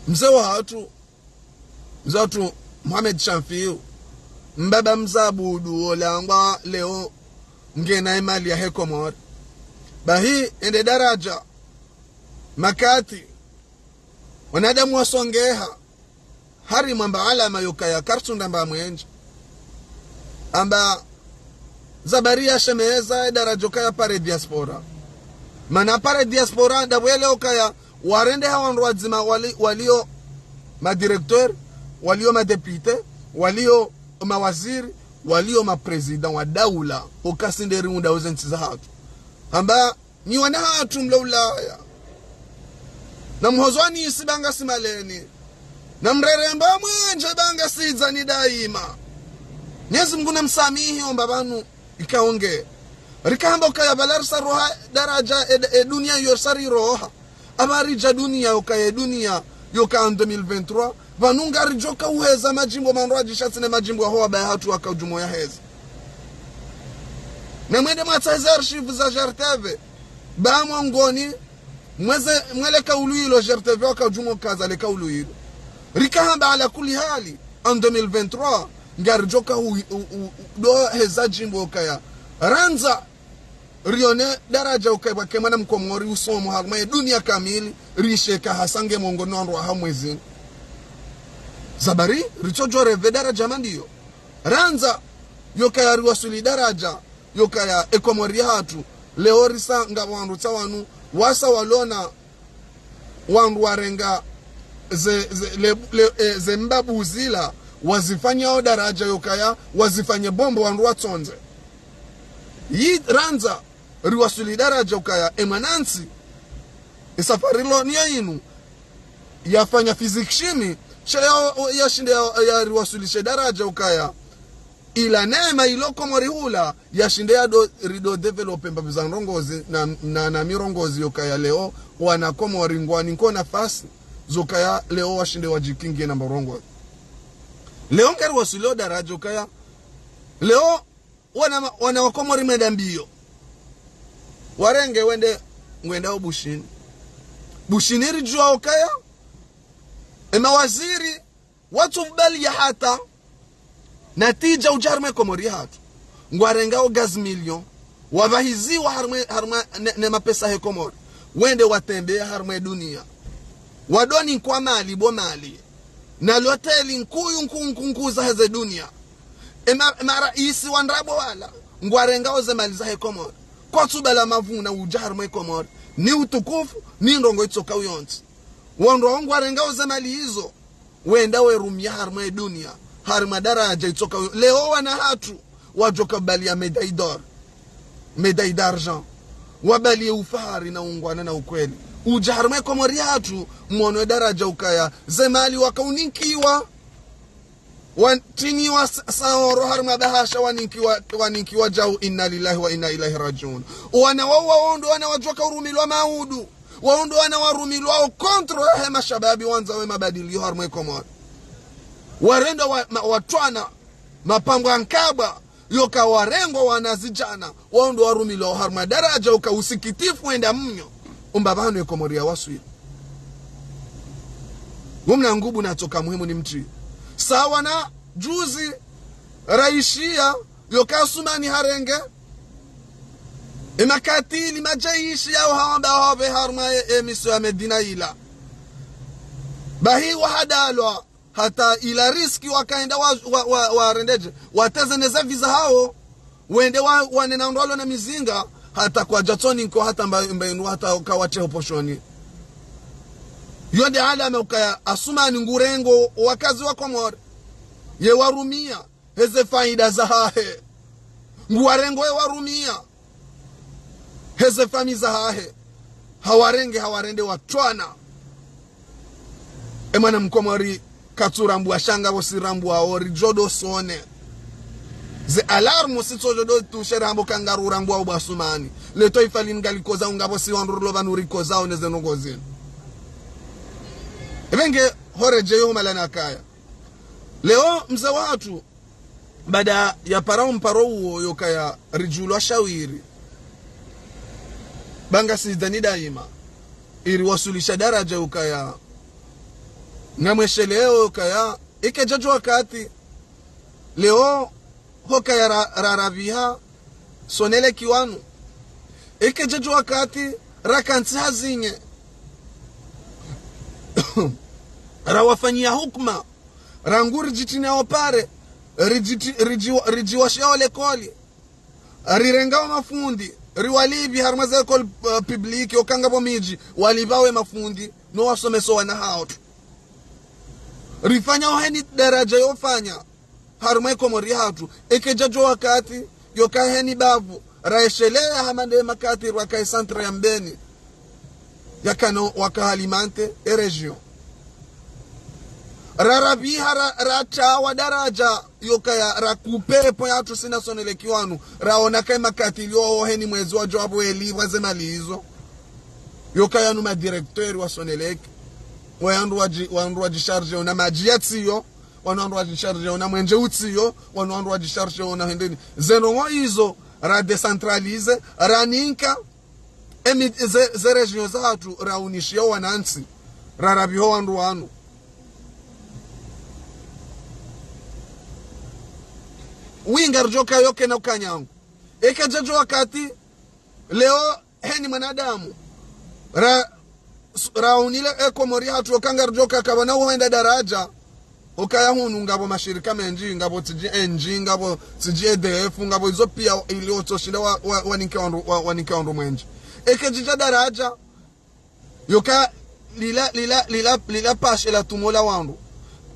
mze wahatru, mze wahatru Mohamed Shamfiu, mbaba mzabudu olangwa leo ngena emali yahe Komori. Bahi ende daraja, makati, wanadamu wasongeha, harimwa mba alama yokaya karitsunda mba mwenje. Amba zabari ya shemeza edaraja yokaya pare diaspora. Mana pare diaspora ndapvo ele okaya warendeha wandru wadzima wali-, walio madirecteur, walio madéputé, walio mawaziri, walio maprésident wa daula, okasi nde riunda oze ntsi zahatru. Amba nyi wana hatru mlo Ulaya. Na mhozwani isi ba ngasi maleni. Na mreremba mwenje ba ngasi dzani daima. Mwenyezi Mungu na msamihi omba pvanu ikao nge. Rikamba okaya pvala risa roha daraja e, e dunia yo risa riroha. Amba ridja dunia yokaya e dunia yoka en deux mille vingt-trois. Pvanu ngaridjoka uheza majimbo mandru adjishatsi ne majimbo yaho wabaya hatru waka udjumo yaheza. Na mwende mwatsahe ze archive za G R T V. Ba mwongoni, mweze, mwe le kaulu ilo G R T V waka udjumo kaza le kaulu ilo. Rikahamba ala kuli hali, en deux mille vingt-trois, ngaridjoka u, u, u, u, do heza jimbo okaya. Randza, rione daraja okaya pvwake mwana mkomori usomo harumwa e dunia kamili, risheka hasa nge mwongoni wandru waha mwezi. Zabari, ritsodjo reve daraja mandiyo. Randza, yokaya riwaswili daraja, yokaya ekomori hatru, leo risa nga wandru tsa wanu, wasa walona wandru warenga ze, ze, le, le, e, ze mbabu zila, wazifanya o daraja yokaya, wazifanye bombo wandru watsondze. Yi randza, riwaswili daraja okaya, e mwanantsi, e safari lo nayo inu, yafanya physique chimie, sha ya, yashinde ya, ya riwaswilishe daraja okaya. Ila neema ilo Komori hula, yashinde yado rido développer mbapvi za ndrongozi na, na, na mirongozi yokaya leo, wana Komori ngwani nko nafasi, zokaya leo washinde wadjikinge na mbarongozi. Leo ngari waswili o daraja okaya, leo wana, wana wa Komori meda mbiyo. Warenge wende, ngwenda o Bushini. Bushini ridjuwa okaya, e mawaziri, watsukubali ya hata, natija udja harumwa e Komori hatru. Ngwarenga o gaz million, wapvahiziwa harumwa, harumwa ne, ne mapesa he Komori. Wende watembeya harumwa e dunia. Wadoni nkwa mali, bo mali. Na loteli nkuyu nku, nku, nku za heze dunia. E ma, e maraisi wa ndrabo wala, ngwarenga oze mali zahe Komori. Kwatsubala mavuna udja harumwa e Komori. Ni utukufu, ni ndrongo itsoka uyontsi. Wandru wao ngwarenga oze mali izo, wenda werumia harumwa e dunia, harumwa daraja itsoka uyo. Leo wana hatru, wadjoka bali ya médaille d'or, médaille d'argent. Wabali ye ufahari na ungwana na ukweli. Udja harumwa e Komori hatru, mwono e daraja ukaya, ze mali waka uninkiwa. Watiniwa sa, saoro harumwa bahasha waninkiwa, waninkiwa djau inna lillahi wa inna ilaihi rajiun. Wana wao wao ndo wana wadjoka urumilwa maudu. Wao ndo wana warumilwa o contre he mashababi wandza we mabadiliyo harumwa e Komori. Warenda wa, ma, watwana, mapambwa nkabwa, yoka warengwa wana zidjana, wao ndo warumilwa harumwa daraja uka usikitifu wenda mnyo. Umba pvanu e Komori ya waswili. Wo mna ngubu natsoka muhimu ni mtri. Sawa na juzi, raishiya, yoka Asumani harenge. E makatili, majaishi yao hawamba hawapve harumwa e, e miso ya Medina ila. Bahi wahadalwa, hata ila riski wakaenda wa, wa, wa, warendeje, wateze neze visa hao. Wende wa, wanena ndrwalo na mizinga, hata kwadja tsoni nko hata mba, mba inu hata kawatshe oposhoni. Yo nde alama ukaya Asumani ngurengo wakazi wa Komori. Ye warumia, heze faida zahahe. Nguwarengo ye warumia, heze fami zahahe. Hawarenge, hawarende watrwana. E mwana mkomori katsurambwa sha ngapvo si rambwao ridjo do sone. Ze alarme si tsodjo do tushe rambo ka ngarurambwao bo Asumani. Le twaifa linu ngalikozao ngapvo si wandru rilo pvanu rikozao ne ze ndrongoo zinu. Epvenge horedjeyo humalana kaya. Leo mze watru, baada ya para umparo uwo yokaya ridjulwa shawiri. Ba ngasi dani daima. Iri wasulisha daraja yokaya. Ngamwesheleo yokaya. Ike djadjo wakati. Leo hokaya ra, ra, rapviha. Sonelec wanu. Ike djadjo wakati. Rakantsi hazinye. Rawafanyia hukuma. Rangu ridjitini ao pare, ridjiti-, ridjiwa-, ridjiwashia ao lekoli, rirenga ao mafundi, riwalipvi harumwa ze école, eh, publique, oka ngapvo midji, walipva we mafundi, no wasomeso wana hatru. Rifanya oheni daraja yofanya, harumwa e Komori hatru, eke djadjo wakati, yoka heni bavu, raeshelea hama nde makati rwaka e centre ya Mbeni. Yakana waka alimenté e région. Rarapviha ra, ratrawa daraja yokaya rakupe po yatru sina Sonelec wanu. Raona kayi makati ilio oheni mwezi wadjo wapvo elipvwa ze mali izo. Yokaya nu ma directeur wa Sonelec. Wandru wadji, wandru wadjisharge ona madji yatsiyo. Wanu wandru wadjisharge ona mwenje utsiyo. Wanu wandru wadjisharge ona hendeni. Ze ndrongoo izo ra décentralisé, raninka. Emi ze, ze région zahatru raunishiya wanantsi, rarapviho wandru wanu. Winga ridjoka yoke na ukanyangu. Eke djadjo wakati, leo heni mwanadamu. Ra, raunile e Komori hatru oka ngaridjoka kapvana uhenda daraja. Okaya hunu ngapvo mashirika mendji, ngapvo tsidji E N G, ngapvo tsidji E D F, ngapvo izo pia ili otsoshinda wa, wa, waninke wandru, wa, waninke wandru mwenje. Eke djidja daraja, yoka lila, lila, lila, lila pashe la tumo la wandru.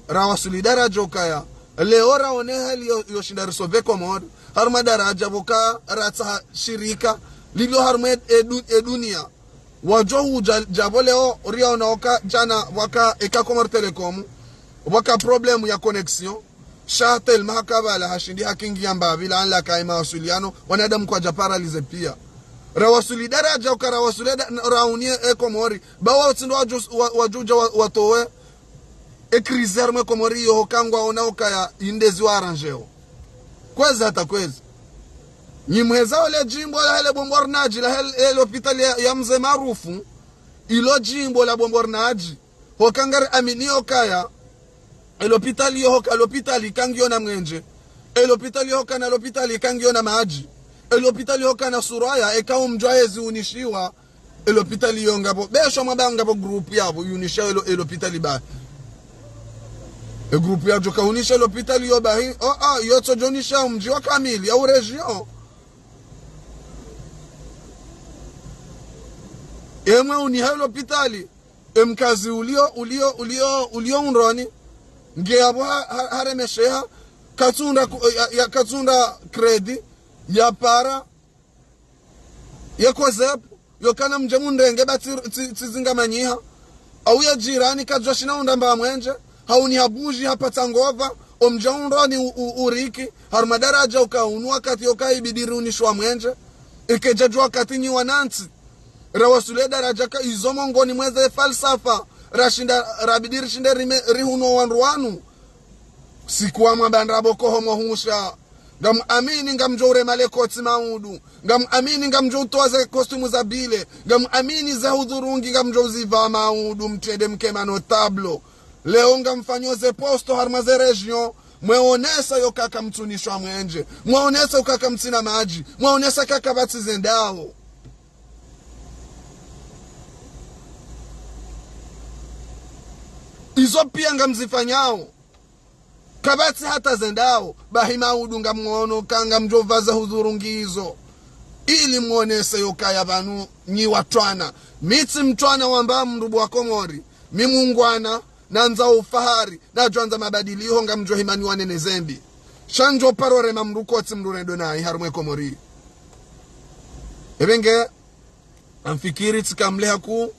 Rawasuli daraja okaya. Leo raone hali yo, yoshinda risauve Komori. Harumwa daraja pvoka ratsaha shirika. Lilo harumwa e, e du, e dunia. Wadjo hudja, djapvo leo, riaona oka, djana, pvwaka, eka Comores Telecom, pvwaka problème ya connexion, sha Telma haka pvala hashindi hakingiya mbapvi la anla kayi mawasiliano, wanadamu kwadja paralysé pia. Rawasuli daraja, uka rawasuli da, raunie e Komori, ba wa utsindo wadjo, wa, wadjo udja wa, watowe, e crise harumwa e Komori iyo hoka ngwaona okaya indezi wa arrangéo. Kwezi hata kwezi. Nyi mweza ole djimbo la hele bombornadji la hele, hele lopitali ya, ya mze Marufu, ilo djimbo la bombornadji. Hoka ngari amini okaya, e lopitali yo hoka lopitali kangiyo na mwenje. E lopitali yo hoka na lopitali kangiyo na madji. E lopitali yo hoka na suraya, eka umdjwa ezi unishiwa, e lopitali yo ngapvo, besho mwamba ngapvo groupe yapvo, yunisha e lo, e lopitali ba. E groupe yadjo ka unisha e lopitali yo bahi, o, a, yo tsodjo unisha mdji wa kamili, ya u région. Emwe uniha e lopitali, e mkazi ulio, ulio, ulio, ulio undroni, nge yapvo ha, ha, haremesheha, katsunda ku, ya, ya, katsunda crédit, ya para, ye COSEP, yokana mdje mundrenge ba tsi, tsi, tsizinga manyiha. Au ye jirani kadjwa shina undamba mwenje, hauniha buji hapatsa ngova, omdja undroni u, u, uriki, harumwa daraja uka unu wakati yoka ibidi riunishwa mwenje. Eke djadjo wakati nyi wanantsi. Rawasuli daraja ka izo mongoni mweze falsafa, rashinda, rabidi rishinde rime, rihunwe wandru wanu. Siku wa mwamba ndrabo koho mohusha. Ngamu amini ngamdjo urema le koti maudu. Ngamu amini ngamdjo utowa ze costume za bile. Ngamu amini ze hudhurungi ngamdjo uzipva maudu mtrende mke ma notable. Leo ngamfanyo ze poste harumwa ze région. Mweonesa yoka kamtsunishwa mwenje. Mweonesa yoka kamtsina madji. Mweonesa yoka kapvatsi ze ndawo. Izo pia ngamzifanyao. Kapvatsi hata zendao, bahi maudu ngamwono ka ngamdjo pvaza hudhuru ngizo. Ili mwonese yokaya pvanu nyi watwana. Mi tsi mtwana wamba mndru bo wa Komori. Mi mungwana, nandzao ufahari, nadjo andza mabadiliho ngamdjo himani wanene zembi. Sha ndjo paro rema mndru kotsi mndru rendo nayi harumwa ye Komori. Ebe nge, ngamfikiri tsika mleha ku,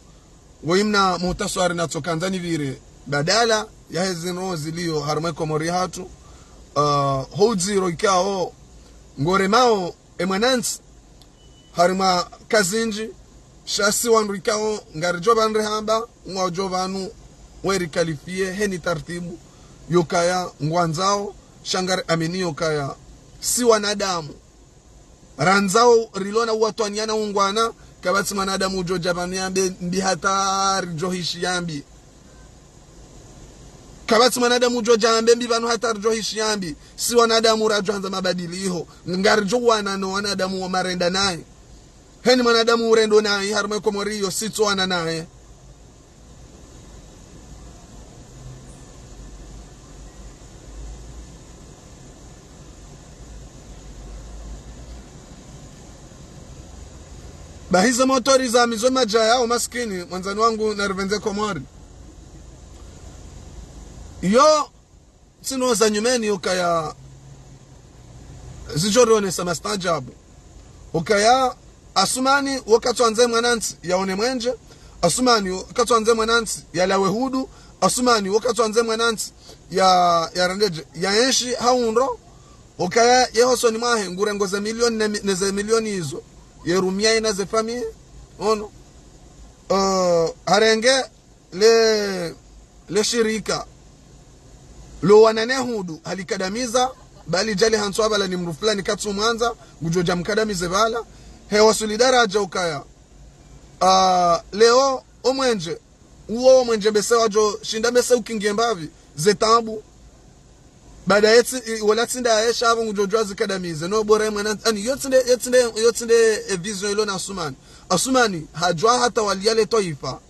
woyi mna muhtaswari natsokandza nipvire. Badala, yahe zinu zilio harumwa ye Komori hatru, ah, ho udziro ikao, ngoremao, e mwanantsi, harumwa kazindji, sha si wandru ikao, ngaridjo pvanu rehamba, ngwadjo pvanu, weri kalifie, heni tartibu, yokaya, ngwandzao, sha ngari amini yokaya, si wanadamu. Randzao rilona uwatwaniana ungwana, kapvatsi mwanadamu udjo dja pvanu yambe mbi hata ridjo hishi yambi. Kapvatsi mwanadamu udjo dja yambe mbi pvanu hata ridjo hishi yambi. Si wanadamu radjo andza mabadiliho. Ngaridjo wana no wanadamu wa marenda nayi. Heni mwanadamu urendo nayi, harumwa ye Komori yo, si tso wana naye. Bahi ze motori za mizo madjaya, o maskini, mwandzani wangu, naripvendze Komori. Yo, tsino za nyumeni, yokaya, zidjo rionesa mastaajabu. Okaya, Asumani, wo katswandze mwanantsi, yaone mwenje. Asumani, wo katswandze mwanantsi, yalawe hudu. Asumani, wo katswandze mwanantsi, ya, yarendedje, yaenshi ha undro. Okaya, ye hosoni mwahe, ngurengo ze milioni ne mi-, ne ze milioni izo. Yerumia yena ze famiyi. Ono. Eh, harenge, le, le shirika lo wanane hudu halikadamiza, bali djali hantswa pvala ni mndru fulani katsu mwandza, ngudjo dja mkadamize pvala, he wasuli daraja ukaya. Ah, leo, o mwenje, uwo o mwenje bese wadjo, shinda bese ukinge mbapvi, ze taabu. Baada yetsi, i, wala tsi nda yesha apvo ngudjo djuwa zikadamize, no bora ye mwana, ani, yo tsi nde, yo tsi nde, yo tsi nde, e vision ilo na Asumani. Asumani, hadjuwa hata waliya le twaifa.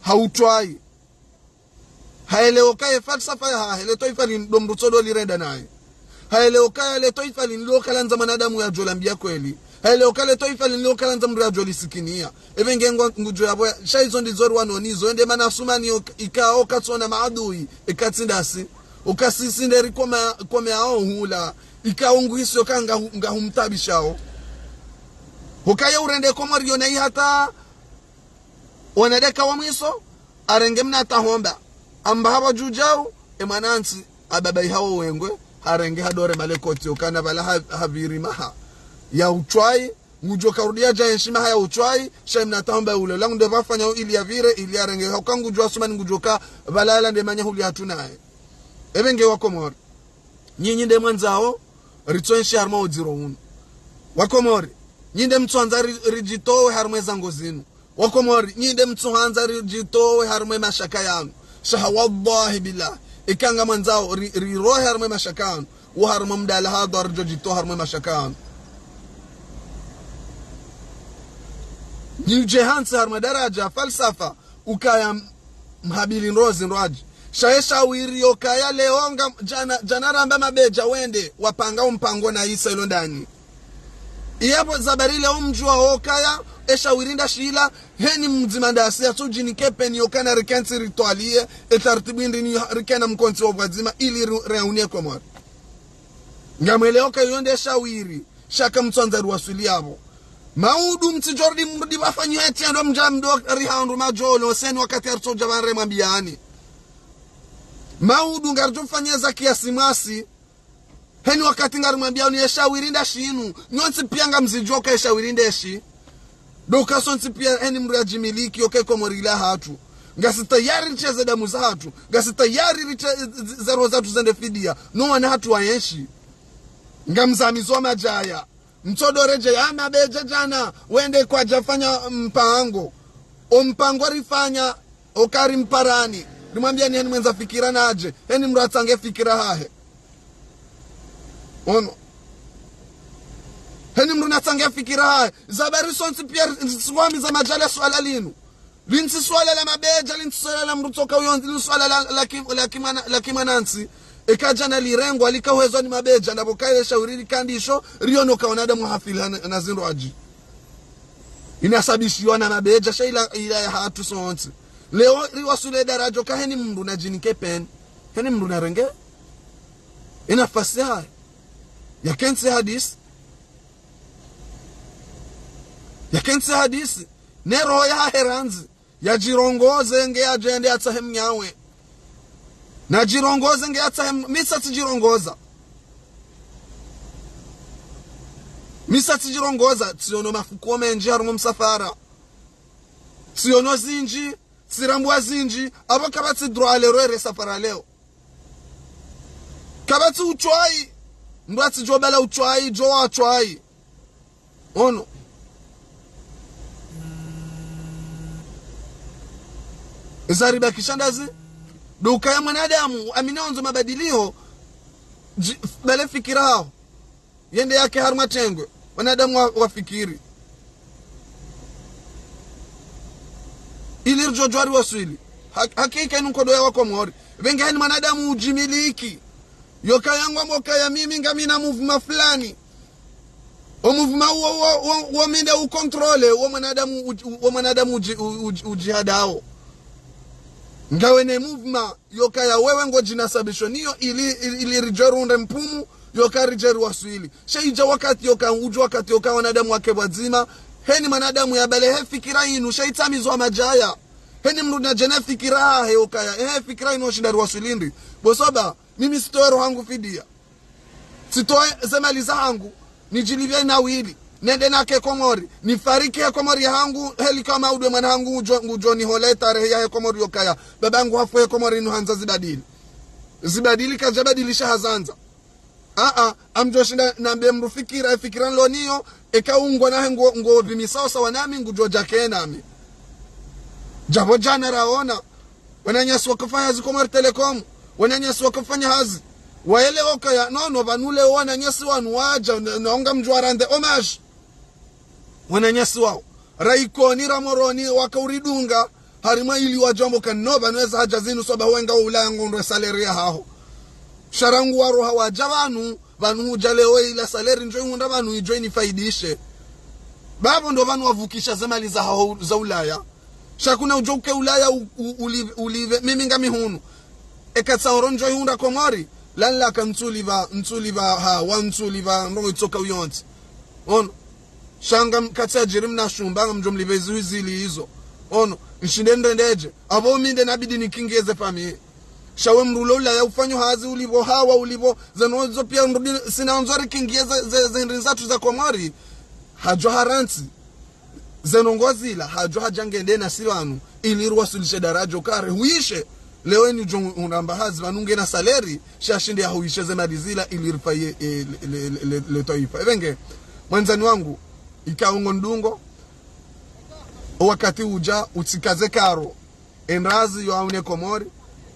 Ha utwayi. Haelewo kaye falsafa yahahe, le twaifa lini ndo mndru tsodo lirenda naye. Haelewo kaya le twaifa lini lo kalandza mwanadamu yadjo lambiya kweli. Haelewo kaya le twaifa lini lo kalandza mndru yadjo lisikiniya. Ebe nge ngo-, ngudjo yapvo ya, sha izo ndizo riwanoni izo, ende mana Asumani yo, ikao katsona maadui, eka tsi ndasi. Oka sisi nde rikome, kome ao hula. Ikao nguhisi yoka nga hu-, nga humtabishao. Hokaye urende Komori yona ihata, wanadeka wa mwiso, arenge mna tahomba. Amba hapvo djudjau, e mwanantsi, ababa ihawo wengwe, harenge hadore bale koti, okana pvala ha-, hapviri maha. Ya utwayi, ngudjo karudiya dja enshi maha ya utwayi, sha mna tahomba ule. Langu nde pvafanya ili yapvire, ili yarenge, hauka ngudjo Asumani ngudjo ka, pvala yala nde manya huli hatunaye. Ebe nge wa Komori. Nyinyi nde mwandzao, ritso enshi harumwa udziro unu. Wa Komori, nyi nde mtsoandza ri-, ridjitowe harumwa ezango zinu. Wa Komori, nyi nde mtsoandza ridjitowe harumwa emashaka yanu. Sha ha wallahi billah, eka ngamwandzao ri-, rirohe harumwa emashaka yanu, wo harumwa mdala hadhwa ridjo djitowa harumwa emashaka yanu. Nyi udje hantsi harumwa daraja, falsafa, ukaya m-, mhabili ndrozi ndrwadji. Sha ye shawiri yokaya leo nga djana, djana ramba mabedja wende, wapanga umpango na isa ilo ndani. Iyapvo zabari leo mdjuwa okaya, e shawiri ndashila, heni mdzima ndasi ya tsudjini kepeni yokana rikentsi ritwaliye, e tartibu indrini rikena mkontsi wa pvwadzima ili ri-, reuniye Komori. Ngamwelewo ka yo nde shawiri, sha ka mtsoandza riwaswili yapvo. Maudu mtsidjo rudi mrudi pvafanyiwa eti ando mdja mdo rihandru madjolo, seni wakati aritsodja pvanu remwambiyani. Maudu ngaridjo mfanya za kiasi mwasi, heni wakati ngarimwambiyani ye shawiri ndashinu, nyontsi piya ngamzidjuwa ka ye shawiri ndeshi. Ndo uka sontsi piya heni mndru yadjimiliki, yoka e Komori ila hatru. Ngasi tayari ritshe ze damu zahatru. Ngasi tayari ritshe, z-, z-, ze roho zahatru zende fidiya. No wana hatru wayenshi. Ngamzamizwa madjaya. Mtsodo redjeya mabedja djana. Wende kwadjafanya mpango. O mpango rifanya. Okari mparani. Rimwambiyani heni mwendza fikira nadje. Heni mndru atsange fikira hahe. Ono. Heni mndru natsange fikira hahe. Zabari sontsi piya ri-, ri-, siwamiza madjale suala linu. Lintsi suala la mabedja, lintsi suala la mndru tsoka uyo, lintsi suala la, la kim-, la kimwana, la kimwanantsi. Eka djana lirengwa lika uhezwa ni mabedja, ndapvo kaye shauri likandisho, riono ka wanadamu hafila na, na zindru adji. Inasabishiwa na mabedja, sha ila, ila ya hatru sontsi. Leo riwaswili darajo ka heni mndru na djini ke peni. Heni mndru na renge. Ina fasi haye. Ya kentsi hadisi. Ya kentsi hadisi. Ne roho ya herandzi. Ya djirongoze nge ya djende ya tsahe mnyawe. Na djirongoze nge ya tsahe m-, mi sa tsi djirongoza. Mi sa tsi djirongoza, tsiono mafuko mendji harumwa msafara. Tsiono zindji, tsirambwa zindji, apvo kapvatsi droit le rwere safara leo. Kapvatsi utswayi, mndru atsidjo bala utswayi, djo wa utswayi. Ono. Eza ribakisha ndazi. Ndo ukaya mwanadamu, amina ondzo mabadiliho, dji-, bale fikira haho. Yende yake harumwa tengwe. Wanadamu wa, wafikiri. Ili ridjo djuwa riwaswili. Ha-, hakika inu nkodo ya wakomori. Pvenge heni mwanadamu udjimiliki. Yoka yangu ambo kaya mimi ngamina mouvement fulani. O mouvement wo, wo, wo, wo mi nde ucontrôler, wo mwanadamu, u-, wo mwanadamu udji-, u-, udji-, udjihadao. Ngawe ne mouvement, yoka ya wewe ngodjinasabisho niyo ili, ili, ili ridje runde mpumu, yoka ridje riwaswili. Sha idja wakati yoka, udju wakati yoka wanadamu wake pvwadzima, heni mwanadamu ya bale he fikira inu, sha itsamizwa madjaya. Heni mndru na djene fikira hahe yoka ya, he fikira inu oshinda riwaswili ndi. Bosoba, mimi sitowe roho hangu fidia. Tsitowe ze mali zahangu, nidjilipve na wili. Nende nake Komori, nifariki he Komori yahangu, heli kama udwe mwana hangu ngudjo, ngudjo nihola tarehi yahe Komori yokaya. Babangu hafu he Komori nuhandza zibadili. Zibadili kadjabadilisha hazandza. Aa, amdjo shinda nambe mndru fikira, fikira nilo niyo, eka ungwa nahe ngo, ngo pvimisawo sawa nami, ngudjo djake nami. Djapvo djana raona, wananyasi wakafanya hazi Comores Telecom, wananyasi wakafanya hazi. Waelewa kaya, no, no, pvanu leo wananyasi wanu wadja, na, na unga mdjo warande hommage. Wananyasi wao. Ra Ikoni, ra Moroni, wakauridunga, harimwa ili wadjambo ka no, pvanu eza haja zinu, soba wenga Ulaya ngondro salaire yahaho. Sha rangu waroha wadja pvanu, pvanu hudja leo ila salaire ndjo ihundra pvanu idjo inifaidishe. Bapvo ndo pvanu wavukisha ze mali zahaho za Ulaya. Sha kuna udjo uke Ulaya u-, u-, ulive, ulive, mimi ngami hunu. Eka tsaoro ndjo ihundra Komori, lanla ka ntsulipva, ntsulipva, ha, wa ntsulipva, ndrongo itsoka uyontsi. Ono. Sha nga m-, katsi adjiri mna shumba, ngamdjo mlipve izi wizili izo. Ono. Nshinde ndrendedje. Apvo mi nde nabidi nikingiye ze famille. Sha we mndru ulo Ulaya ufanyo hazi ulipvo, hawa ulipvo, zeno zo pia mndru bi-, sina ondzo rikingiye ze, ze, ze hindri zatru za Komori. Hadjo harantsi. Zeno ngozila, hadjo hadja ngende nasi pvanu, ili riwaswilishe daraja ukare, huishe. Leo eni djo unramba hazi pvanu ngena salaire, sha shinde ya huishe ze mali zila, ili rifaye, e, le, le, le, le, le twaifa. Epvenge, mwandzani wangu, ikao ngo ndungo, o wakati udja, utsikaze karo, endrazi yo aune Komori,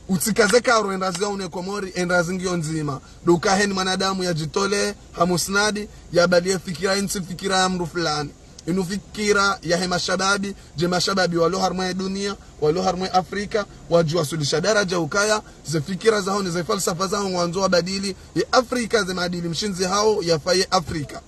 utsikaze karo, endrazi yo aune Komori, endrazi ngiyo ndzima. Ndo uka heni mwanadamu ya djitole, hamusnadi, ya baliye fikira, intsi fikira ya mndru fulani. Inu fikira yahe mashababi, dje mashababi walo harumwa ye dunia, walo harumwa ye Afrika, wadjuwa sulisha daraja ukaya, ze fikira zaho ne ze falsafa zaho ngwandzo wabadili, ye Afrika ze maadili mshindzi hawo yafaye Afrika.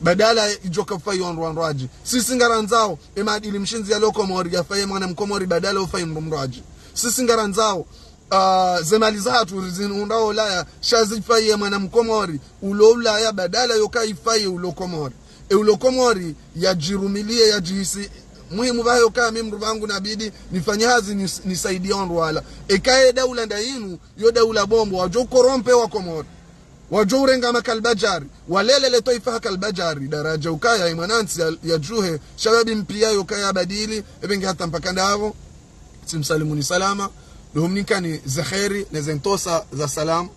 Badala idjoka ufaye wandru wandru wadji. Sisi ngarandzao, ye maadili mshindzi yalo Komori yafaye mwana Mkomori badala ufaye mndru mndru wadji. Sisi ngarandzao, ah, ze mali zahatru zinhundra Ulaya, sha zifaye mwana Mkomori, ulo Ulaya badala yoka ifaye ulo Komori. E ulo Komori, yadjirumiliye, yadjihisi muhimu pvahe yoka mi mndru pvangu nabidi, nifanye hazi nis-, nisaidiye wandru wala. Eka ye daula nda inu, yo daula bombo, wadjo ukorompe wa Komori. Wadjo urenga makalbadjari, walele le twaifa ha kalbadjari, daraja ukaya, ye mwanantsi ya, yadjuhe, shababi mpia yoka yabadili, epvenge hata mpaka ndapvo. Tsimsalimuni salama, ndo humnikani ze kheri ne ze ntosa za salamu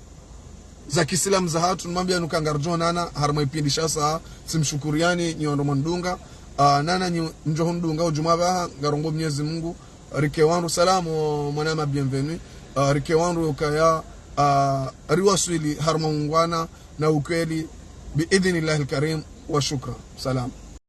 za kisilamu zahatru, nimwambia nuka ngaridjo onana harumwa ipindi sha saa, tsimshukuriyani nyi wandru mwandunga, ah, nana nyi mdjo hundunga udjuma pvaha, ngarongo Mnyezi Mungu, rike wandru salamu, mwana ma bienvenue, ah, rike wandru ukaya, ah, riwaswili harumwa ungwana na ukweli, bi idhnillahi lkarim, wa shukran. Salam.